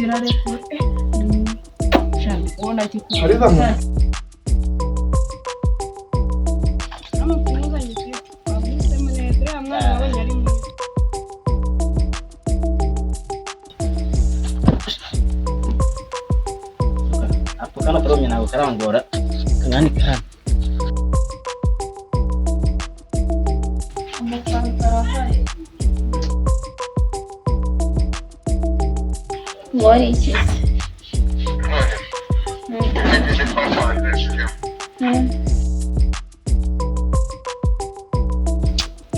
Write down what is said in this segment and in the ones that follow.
Kirarekura. Ubona kikubona. Hariza mu Amupfunganye pe. Wabuhisemo neza. Uriya mwana wabonye ari mwiza. Ako kano karumye ntabwo karangora akandi kana. Amafaranga arahari. Wari iki se?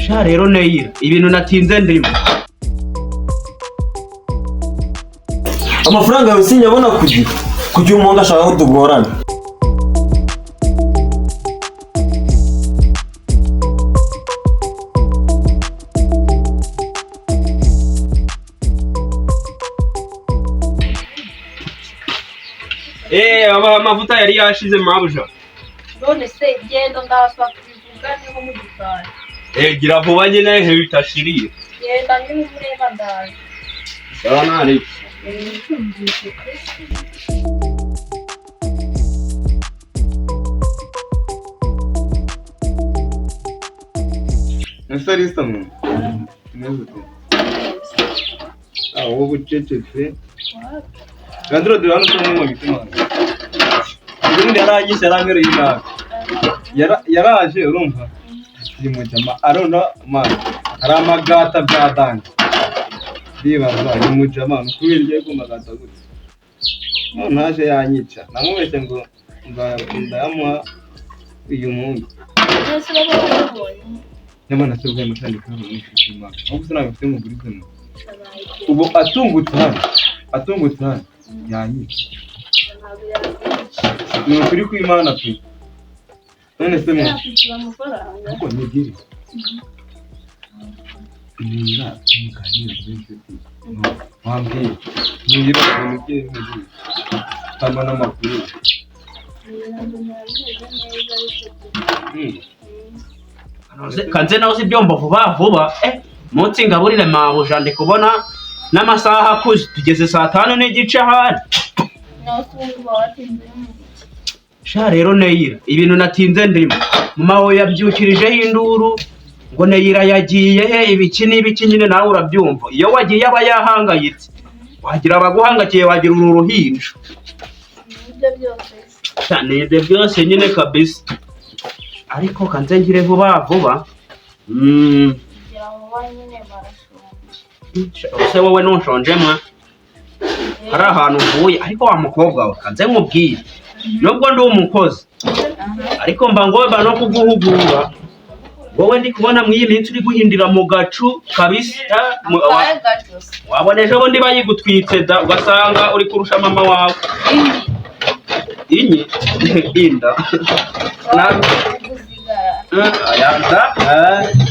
Sha rero Neyira, ibintu natinze ndimo. Amafaranga yawe sinyabona kugira kugira umuntu ashaka ko tugorana. Aba amavuta yari yashize mabuja. None se genda ndasaba kubivuga niho mu gikari. Gira vuba nyine he bitashiriye. Genda niba ureba ndaje. Sawa nari. Ese Alisa mu umeze ute? Ah, wowe ucecetse. Gandro dore hano usa n'uwo mitima. Ubundi yaranyishe yarangereye nabi. Yaraje urumva? Ndi mu jama arona man. Hari amagata bya danje. Ndibaza ni mu jama ni kubera igiye kumagata gute. None aje yanyica. Namubeshye ngo ndayamuha uyu munsi. None se baba babonye. Nyamara nasabwe amatandika hano mu ishuri. Ahubwo sinabifite mfite ngo ngurizemo. Ubu atungutse hano. Atungutse hano. Yanyica. Ntabwo yakwica. Ni ukuri kw'Imana pe. None se mwe Yakwishyura amafaranga. kuko nigiri. Niba muganira n'inshuti wambwiye niba ibintu bye bimeze utama n'amakuru. Ntabwo bimeze neza ariko Kanze nawe ibyombo vuba vuba. Munsi ngaburire mabuja ndi kubona n'amasaha akuze tugeze saa 5:30 ahari. nawe se ubu watinze mu Sha rero Neyira, ibintu natinze ndimo. Mama we yabyukirijeho induru ngo Neyira yagiye he ibiki n'ibiki nyine nawe urabyumva. Iyo wagiye aba yahangayitse. Wagira abaguhangakiye wagira uru ruhinja. ibyo byose. Sha ni ibyo byose nyine kabisa. Ariko kanze ngire vuba vuba. Kugira ngo vuba nyine barashonje. Ese wowe ntushonje mwa? Hari ahantu uvuye ariko wa mukobwa we kanze nkubwire. Nubwo ndi umukozi ariko mba ngomba no kuguhugura. Wowe ndi kubona mu iyi minsi uri guhindira mu gacu kabisa. Akahe gacu se? Wabona ejo bundi bayigutwitse da ugasanga uri kurusha mama wawe. Inyi. Inyi inda. Kuzigara. Ayanza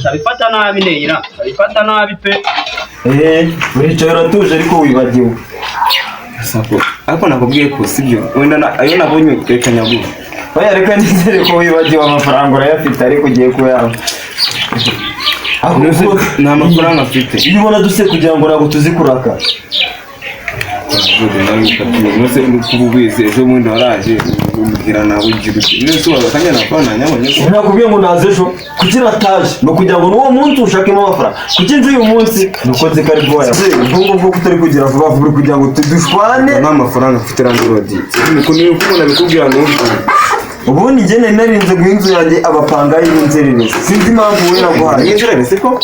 tabifata nabi Neyira, tabifata nabi pe. Uricaye uratuje ariko wibagiwe. Sako. Ariko nakubwiye ko sibyo. Wenda ayo nabonye reka nyaguhe. Oya reka nizere ko wibagiwe amafaranga urayafite ariko ugiye kuyampa. Nta mafaranga mfite. Iyo ubona duse kugira ngo ntabwo tuzi kuraka. Nose kuba ubizi ejo bundi waraje umubwira nawe ugira uti nose wabakanya nafana nyabonye ko Nakubwiye ngo naze ejo kuki nataje ni ukugira ngo n'uwo munsi ushakemo amafaranga kuki nzi uyu munsi nuko nzi ko ari bwo wayabuze. Ubwo ngubwo ko utari kugira vuba vuba uri kugira ngo dushwane. Nta mafaranga mfite randorodi niko niyo uko nabikubwira n'ubwo Ubundi njye nari narinze guha inzu yanjye abapangayi b'inzererezi sinzi impamvu wowe naguhaye. Inzererezi ko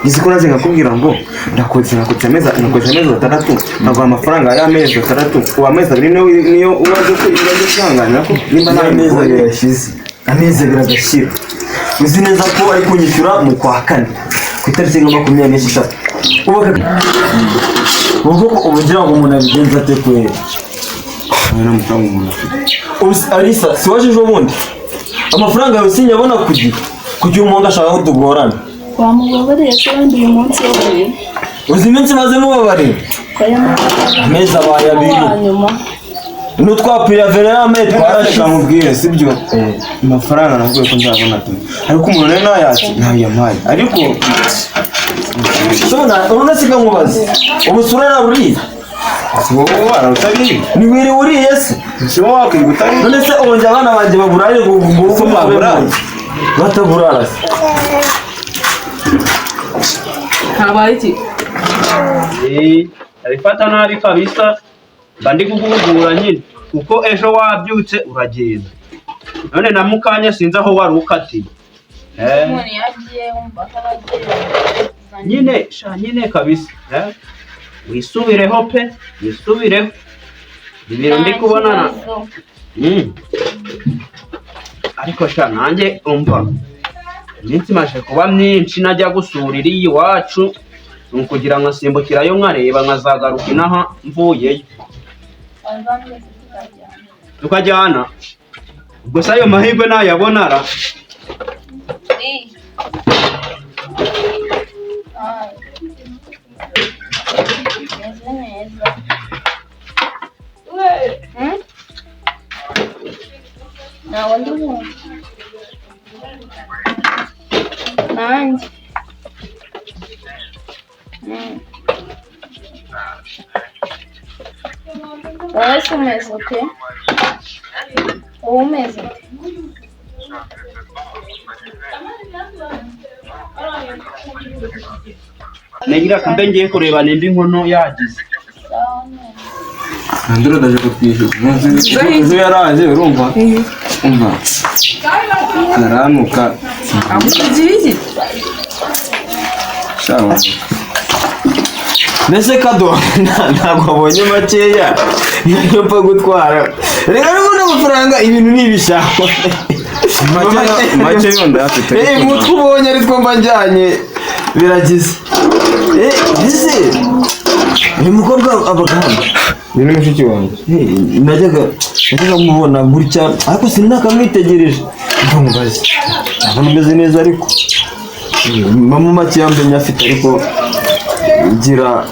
Izi ko naje nkakubwira ngo ndakodesha nakodesha amezi nakodesha amezi atandatu nkaguha amafaranga y'amezi atandatu uwa amezi abiri niyo umaze kwihanganira ko nimba nta Amezi abiri yashize amezi abiri agashyira uzi neza ko ari kunyishyura mu kwa kane ku itariki nka 26 ubwo ko ubu ugira ngo umuntu abigenza ate kweri? Alisa si waje ejo bundi amafaranga yawe sinyabona kugira umuntu ashaka ko tugorana. Wamubabariye se wenda uyu munsi wonyine. Uzi iminsi maze mubabarira amezi abaye abiri n'utwapira verame twarashize. Mubwire sibyo amafaranga navuye ko nzabona tu ariko umuntu rero ntayacu ntayo yampaye ariko Sona urunasiga nkubaze ubu sura ruriya Si wowe wararutariye. Ni wiri uriye se? Si wowe wakwiga utariye. None se ubu njye abana banjye baburaye ngo Ese baburara? Bataburara se. Habaye iki? Abifata nabi kabisa, mba ndi kuguhugura nyine kuko ejo wabyutse uragenda, none na mukanya sinzi aho wari ukatiye. Umuntu yagiye wumva ko aba agiye. Nyine sha nyine kabisa, wisubireho pe, wisubireho ibintu ndi kubona. Ariko sha nanjye umva iminsi imaze kuba myinshi najya gusura iriya iwacu, ni ukugira nkasimbukirayo nkareba nkazagaruka inaha mvuyeyo. Tukajyana ubwo se ayo mahirwe nayabona ra? Ntawe ndi bumve nanjye. Wowe se umeze ute? Wowe umeze ute? Negira kambe ngiye kureba nimba inkono yagize. Andro ndaje kutwishyura. Ejo yaraje urumva? Umva. Aranuka. Amugira iki? Shawa. Mbese kado ntabwo wabonye makeya niyo mpfa gutwara. Reka n'ubundi amafaranga ibintu ni ibishakwa. Make yo ndayafite. Umutwe ubonye ari two mba njyanye biragize. Ese uyu mukobwa abaganga Ni mushiki wanjye. Najyaga mubona gutya ariko sinakamwitegereje. Ndumubaze. Ndabona umeze neza ariko mama make yambenye afite ariko gira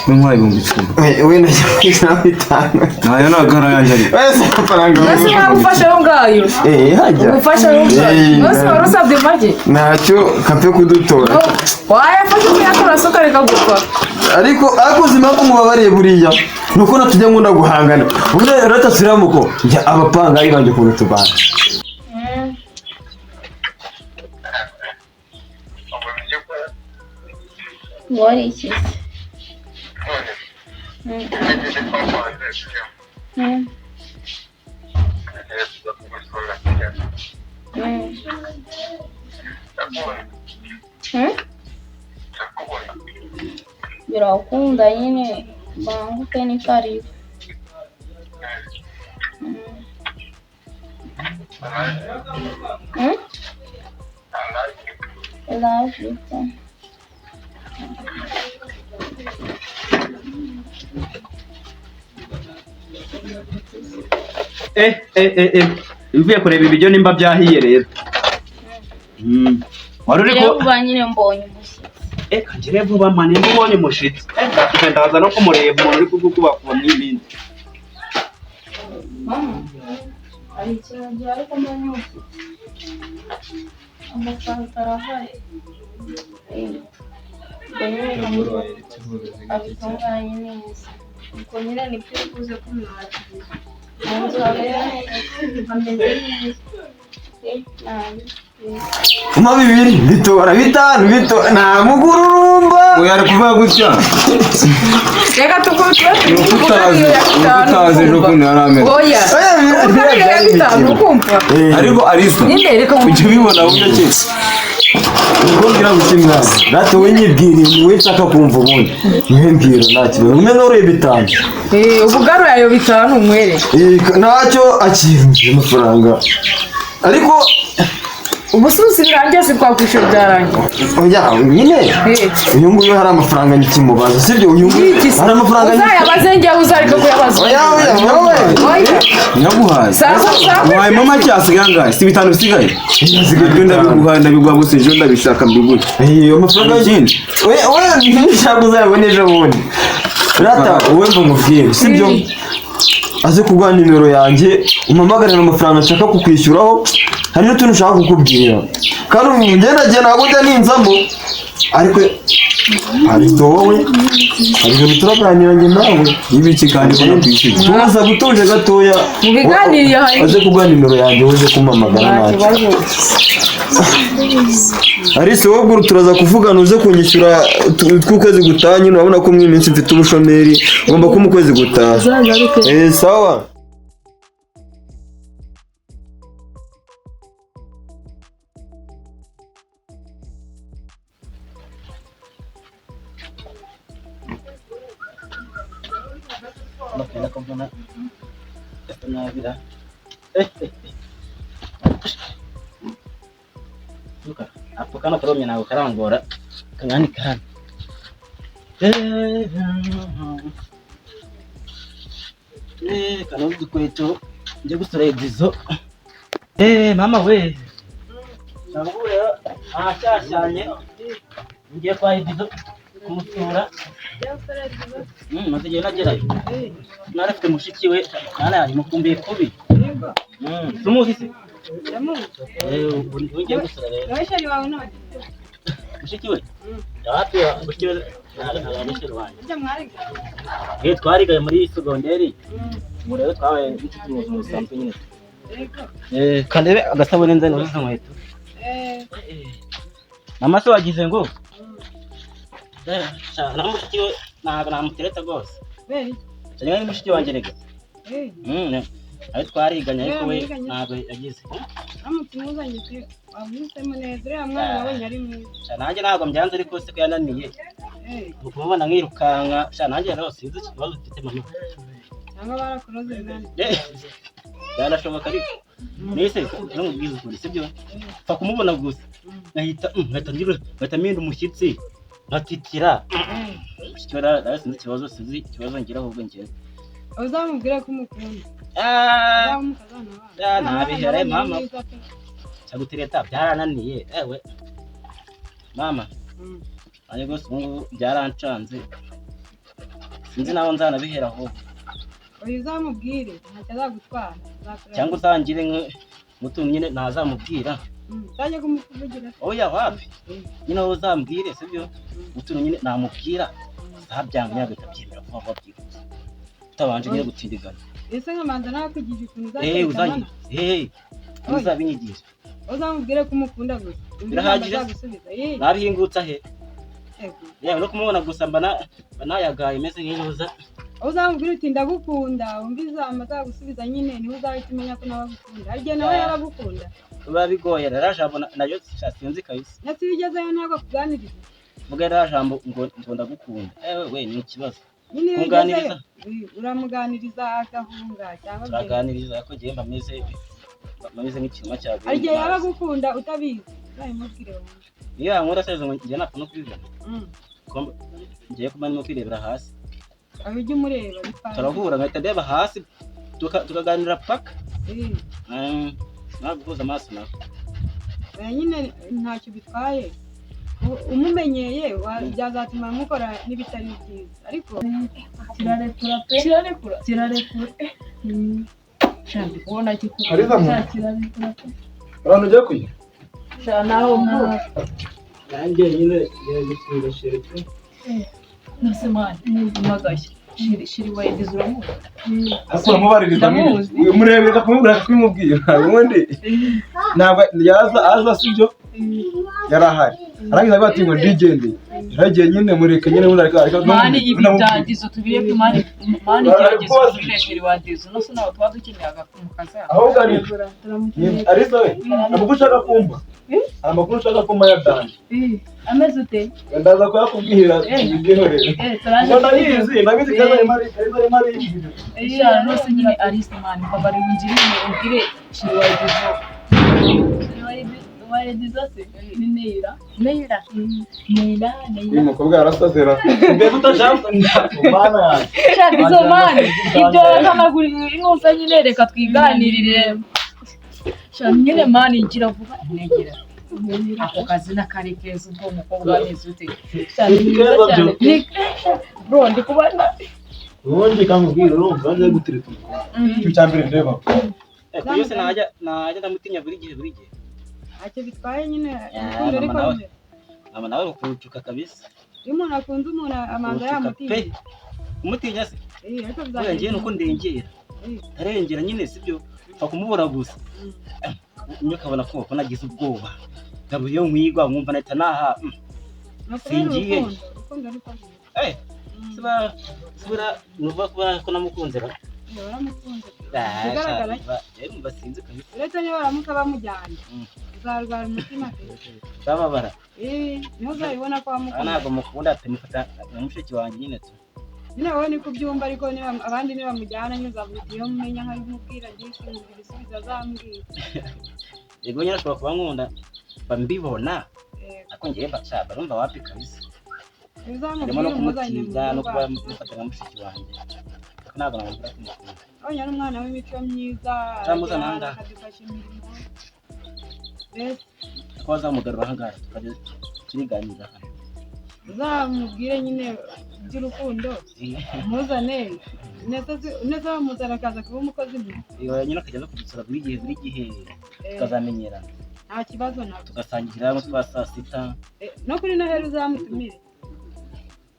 N'intwari 10,000. We najya 5. Nayo ntabwo ari ayanjye ariko. Wese amafaranga. Mbese wagufasha aho ngayo? Hajya. Ugufasha aho ngayo. Mbese wari usabye make? Ntacyo kapfe kudutora. Wayafashe ukayakora se ukareka gupfa. Ariko uzi impamvu mubabariye buriya ni uko natujya nkunda guhangana. Ubundi ratasiramuko njya abapanga ari banjye ukuntu tubana. Wari iki se? Birakunda nyine banguke ni karibu. I love you too. Mvuye kureba ibiryo nimba byahiye rero. Wari uri ko vuba nyine mbonye umushyitsi. Kagere vuba mani nimba ubonye umushyitsi. Ndaza no kumureba umuntu uri kugukubakuba mw'ibindi. Mama, hari ikintu gihe ariko mbonye umushyitsi. Amafaranga arahari. Ubwo nyine abitunganye neza. Ubwo nyine nibyo uvuze ko mwakiriye. Mu nzu hameze neza. Nabi. Uma 2 bitora 5 bitora nta mugururumba. Oya ari kuvuga gutya. Reka tukubitire Utazi ejo ukuntu yari ameze. Oya. Ubuganira 5 ukumva. Ariko Arista. Nyine reka ujye ubibona buryo ki? Ubwo ngira guki mwana. Data we nyibwiriye we nshaka kumva ubundi. Niwe mbwira nta kibazo. Umwe noroye 5. Ubugaruye ayo 5 umwere. Ntacyo akiyumvira amafaranga. Ariko ubususi birangiye si twakwishyura byarangiye. Oya nyine uyu nguyu hari amafaranga nyikimubaza sibyo? Uyu nguyu hari amafaranga uzayabaze njyewe uzareka kuyabaza. Oya oya wowe nyaguhaye. Wahaye mama make asigaye angahe? Si 5 bisigaye? Ibyo ndabiguhaye ndabiguha gusa ejo ndabishaka mbigure. Amafaranga ikindi. Oya oya nshaka uzayabone ejo bundi. Rata wowe mva nkubwire sibyo? Aze kuguha nimero yanjye umpamagarire amafaranga nshaka kukwishyuraho hari n'utuntu ushaka kukubwira kandi ubu ngendagiye ntabwo njya ninzamo ariko Aristo wowe Hari ibintu turaganira njye nawe. Y'ibiki kandi ko nakwishyuye? Tuza gutuje gatoya. Mubiganiriye hari- Aze kuguha nimero yanjye uze kumpamagara Nta ntacyo. kibazo. Alice, wowe ubwo turaza kuvugana uze kunyishyura tw'ukwezi gutaha nyine, urabona ko mu minsi mfite ubushomeri, ugomba kumpa ukwezi gutaha. Uzagaruke. Eh, sawa. Bakenda ko mbona gasa nabi ra. Luka, ako kano karomye ntabwo karangora kangani kana. Kanoza udukweto njye gusura Edizo. Mama we, ntabwo ahashyashyanye ngiye kwa Edizo kumusura. Maze igihe nagerayo nari afite mushiki we mwana yanjye mukumbuye kubi. Sumuzi se? Ubu ngiye gusura rero. Abasheri bawe none? Mushiki we yapi? Mushiki we ntabwo mushiki wanjye. Burya mwariga? Twarigaye muri segonderi, ubu rero twabaye inshuti mu buzima busanzwe nyine. Yego. Kandebe agasabune nzane izo nkweto. Mama se wagize ngo sha, na mushiki we ntabwo namutereta rwose. Kubera iki? Cyane ni mushiki wanjye rega. Ayo twariganye ariko we Mwiganye? ntabwo yagize. Uramutse umuzanye pe, wamuhisemo neza, uriya mwana nabonye ari mwiza. Sha, nanjye ntabwo mbyanze ariko se ko yananiye. Ni ukumubona nkirukanka, sha, nanjye rero sinzi ikibazo mfite mama. Cyangwa barakuroze mwana. Byanashoboka ariko nese namubwiza ukuri sibyo, pfa kumubona gusa nkahita nkahita ngira nkahita mpinda umushyitsi nkatitira. Mushiki we rero sinzi ikibazo, sinzi ikibazo ngira ahubwo njyewe. Uzamubwire ko umukunda. Ah, Uzamukazana abana. Ah, ntabihera, mama. Mwiza pe. Cyagutereta byarananiye ewe mama. Nanjye rwose ubu ngubu byarancanze, sinzi naho nzanabihera ahubwo. Oya, uzamubwire ntacyo azagutwara. Azakureba. Cyangwa uzangire nk'utuntu nyine ntazamubwira. Uzajye kumukuvugira. Oya wapi, nyine wowe uzambwire sibyo, utuntu nyine namubwira zabyanga nyine agahita abyemera vuba vuba byihuse utabanje nyine gutindiganya. Ese nkamanza nakwigisha ukuntu Eh, uzatereta uzanyi mama? eh uzabinyigisha. Uzamubwire ko umukunda gusa. Umva Birahagije? ijambo azagusubiza. Eh, Nabihingutsa he? Yego. Yewe no kumubona gusa mba nayagaye meze nk'inuza. Uzamubwire uti ndagukunda, wumva ijambo azagusubiza nyine niwe uzahita umenya ko nawe agukunda. Hari igihe nawe yaba agukunda. Biba bigoye rero jambo nayo sha sinzi kabisa. Ndetse iyo ugezeyo ntabwo akuganiriza. Vuga rero jambo ngo ndagukunda, ewe we ni ikibazo. Nyine iyo Kunganiriza? ugezeyo uramuganiriza agahunga cyangwa bigenda. Turaganiriza ariko njyewe mba meze nk'ikinwa cyaguye Hari mu igihe yaba mazi. agukunda utabizi. Uzabimubwire wowe. Iyo yankunda se ngo njye napfa no kubibona. Ko ngiye kuba ndimo kwirebera hasi. Aho ujya umureba bipanze. Turahura nkahita ndeba hasi tukaganira paka. Eh, Ntabwo guhuza amaso nawe. Oya nyine ntacyo bitwaye. Umumenyeye byazatuma mukora n'ibitari byiza ariko Kirarekura pe. Kirarekura. Kirarekura. Sha, ndi kubona kikubona. Hariza mu Kirarekura pe. abantu ugiye kujya. Sha, naho mvuka. Nanjye nyine ngiye gusura sheke. Nose mani, mpagashya. Shiri shiri wa Edizo uramuzi? Ariko uramubaririza mwene. Ndamuzi. Murebera kumubwira kubimubwira ubundi ntabwo yaza aza sibyo, yari ahari arangiza avuga ati ngo ndigendeye, yaragiye nyine mureke nyine ubundi ariko ariko Mani ibi bya Dizo tubireke mani, mani gerageza ubwire shiri wa Dizo. Nose ntabwo tuba dukeneye agakuntu ahubwo ari Alice we, amakuru ushaka kumva, amakuru ushaka kumva ya Dani. Ameze ute? Ndaza kuyakubwira tubyihorere. Eh, turaje. Ngo ndabizi ndabizi kandi arimo arimo arimbwira. Sha, nose nyine Alice mani, mbabarira ungirire ubwire shiri wa Dizo. Wa Edizo se? Ni Neira. Neira. Neira, Uyu Neira. mukobwa yarasazera mbese utashaka mana yanjye. Sha, Dizo mani, ibyo ntanagura inusa nyine reka twiganirire. Sha, nyine mani ngira vuba negera. Ako kazina kari keza ubwo umukobwa ameze ute? Sha, ni mwiza cyane. Ni bro, ndi kubona Ubundi kamubwira urumva nze gutereta umukobwa icyo cya mbere ndeba. Kuri yose najya ndamutinya buri gihe buri gihe. Ntacyo bitwaye nyine Ah, urukundo mama nawe. ariko Mama nawe uri kuncuka kabisa. Iyo umuntu akunze umuntu amanza Utuka yamutinya. pe. Umutinya se? Eh, ariko Oya, bizagenda. njyewe nuko ndengera. Ntarengera nyine, sibyo? Pfa kumubura gusa. Umwe akabona ko nagize ubwoba. Ngabo iyo nkwigwa nkumva nahita naha. Ni ukubera Singiye. urukundo, urukundo niko rwiza. Eh, siba sibura nuvuga kuba ko namukunze ra. Eh, waramukunze. Ikigaragara cyo. Numva sinzi kabisa. Uretse niba baramuka bamujyanye, uzarwara umutima pe. Bababara. Eh, niho uzabibona ko Aha wamukunda. ntabwo mukunda pe, mufata nka mushiki wanjye nyine tu. Nyine wowe niko ubyumva, ariko niba abandi nibamujyana nyine uzavuga uti iyo mumenya nkabimubwira byinshi, nkumva ibisubizo azambwira. Yego nyine ashobora kuba nkunda mba mbibona. Eh, Ariko njyewe mbacaba numva wapi kabisa. uzamubwire Harimo no umuzanye mu kumutiza no rugo kuba rwacu. mufata nka mushiki wanjye. Ariko ntabwo namubwira ko mukunda. Abonye ari umwana w'imico myiza, Uzamuzana aragera aha ngaha. akadufasha imirimo. Mbese Ko bazamugarura aha ngaha tukajya turiganira hano. uzamubwire nyine iby'urukundo, umuzane neza, bamuzana akaza kuba umukozi mubi. Iyo nyine akajya aza kudusura buri gihe buri gihe, Eh, tukazamenyerana, nta kibazo nabwo. Tugasangira hamwe twa saa sita. Eh, no kuri Noheli uzamutumire.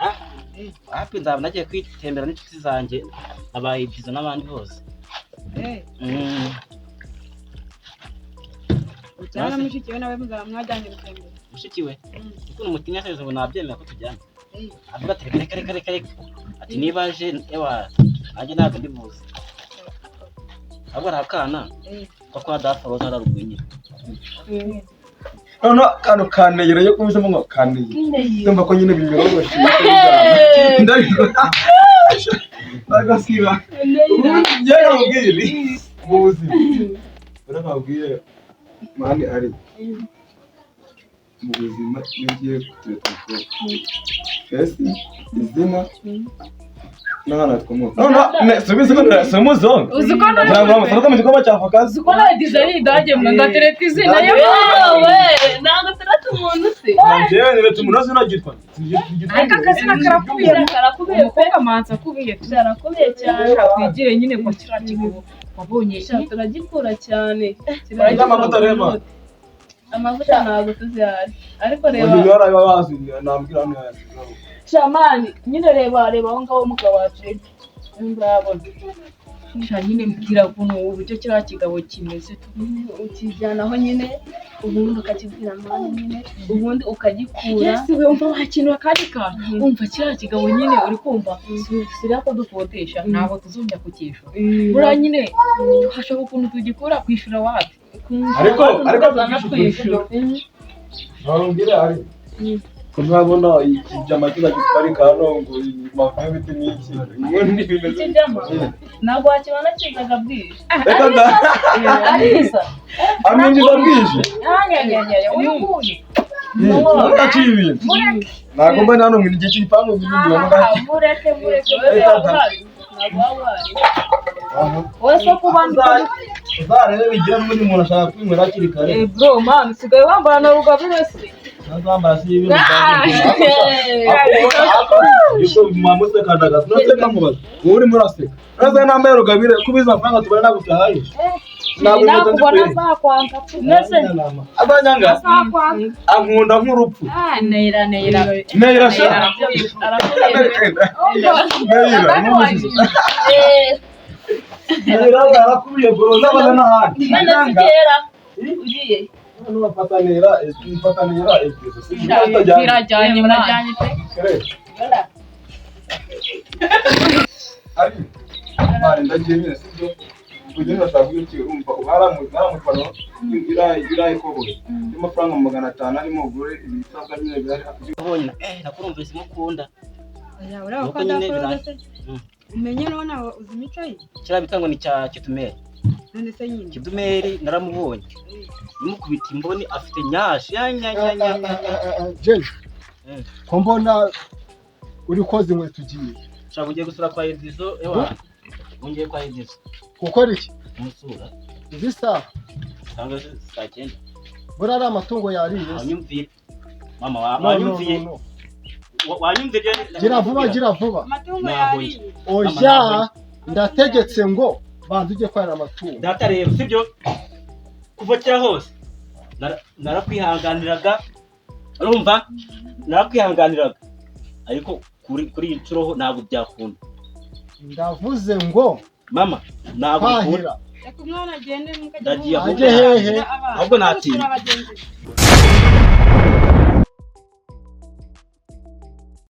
Ah, hapi nzaba nagiye kwitembera n'inshuti zanjye, abaye byiza n'abandi bose. Eh, cyangwa na mushiki we nawe muzaba mwajyanye gutembera. Mushiki we, ukuntu umutinya se, ngo nabyemera ko tujyana? Eh, Avuga ati reka reka reka reka, ati niba aje ewa nanjye ntabwo ndi buze, ahubwo hari akana ko kwa dafa roza hararuguru nyine. Noneho akantu kaneyera yo kubisamo ngo kaneye, ndumva ko nyine binyoroshe ndabikora bagasiba. Ubundi njyewe nkubwire mu buzima, uriya nkabwire man, ari mu buzima iyo ugiye gutereta umukobwa, first izina n'ahantu hakomoka. Noneho subize ko si umuzungu. Uzi ko nawe Ntabwo bamusaba mu gikombe cya avoka. Uzi ko nawe dizayini idage mwa ngatereta izina yewe. Yewe, ntabwo turata umuntu se. Njyewe niretse umuntu wese unagitwa. Ariko akazina karakubiye. Karakubiye pe. Umukobwa manza akubiye. Karakubiye cyane. Twigire nyine kwa kiriya kigo wabonye. Sha, turagikura cyane. Amavuta reba. Amavuta ntabwo tuzihari, ariko reba. Uyu yari bazi nambwira hano yasigaho. Shamani nyine, reba reba aho ngaho umugabo wacu Urabona sha nyine, mbwira ukuntu uburyo kiriya kigabo kimeze. Ukijyanaho nyine, ubundi ukakibwira man nyine, ubundi ukagikura. Yes we, umva wakintu akandi kantu, umva kiriya kigabo nyine, uri kumva siriya ko dukodesha ntabwo tuzongera kukishyura buriya nyine, hashobora ukuntu tugikura kwishyura wapi. Ariko Tukazanatwishyura. Ntabwo ari ko ntabona ikijama kizagiparika hano ngo mavuye ibiti n'iki ubundi bimeze. Ikijama ntabwo wakibona kizaga bwije. Reka da. Arisa. Amwinjiza bwije. Uyu nguyu. Muraciye ibintu, ntabwo mbona hano ngo igihe cy'igipangu ngo Mureke mureke. Wowe waba uhari, ntabwo waba uhari. Wowe se kuba Uzarebe bigira muri umuntu ashaka kwinywera hakiri kare. Eh bro man, usigaye wambara na rugabire se? Ntazambara si ibintu byanjye mwamusekanaga, sinaseka mubaza wowe urimo uraseka uraza nambaye rugabire kubiza amafaranga tubona ntabwo tuyahayije, ntabwo inkweto Nakubona nzikwiye. azakwanga. Mbese Azanyanga. Azakwanga. Ankunda nk'urupfu. Ah, neyira neyira. Neyira sha. Arakubiye. Neyira neyira arakubiye bro, uzabaza n'ahandi. None si kera ugiye. Hano bafata neyira, mfata neyira ebyiri si tutajyanye. Birajyanye. Murajyanye pe. Kare. Ari mani, ndagiye nyine, sibyo? Ugenda urashaka iki? Urumva haramutwaro irayi ikoboyi y'amafaranga 500 arimo ugure ibisabwa nyine bihari. Ubonye nakurumvise mukunda. Oya, uriya Nuko ko nyine adakora se. Mm. Umenye none uzi imico ye. Kiriya bita ngo ni cya Kitumeri. None se nyine. Kitumeri naramubonye imukubita imboni, afite nyashi ya nya nya nya nya. Jeje, Eh. ko mbona uri koza inkweto, ugiye? Ushaka ugiye gusura kwa Edizo, ewa ngiye kwa Edizo. Gukora iki? Kumusura. Izi saha? Cyangwa se saa cyenda. Buriya ari amatungo yariye se? Wanyumviye mama wa No, no, wanyumviye no, no. Wanyumviye. Gira vuba, gira vuba. Amatungo Naho yariye. Oya, ndategetse ngo banza ujye kwahira amatungo. Data rero, sibyo, kuva kera hose narakwihanganiraga, urumva, narakwihanganiraga. Ariko kuri iyi nshuro ho ntabwo byakunda. Ndavuze ngo Mama, ntabwo bikunda. Kwahira. Reka umwana agende, mukajya Ndagiye muhura. ahubwo. Ajye hehe? Ahubwo natinda. Gusura bagenzi be.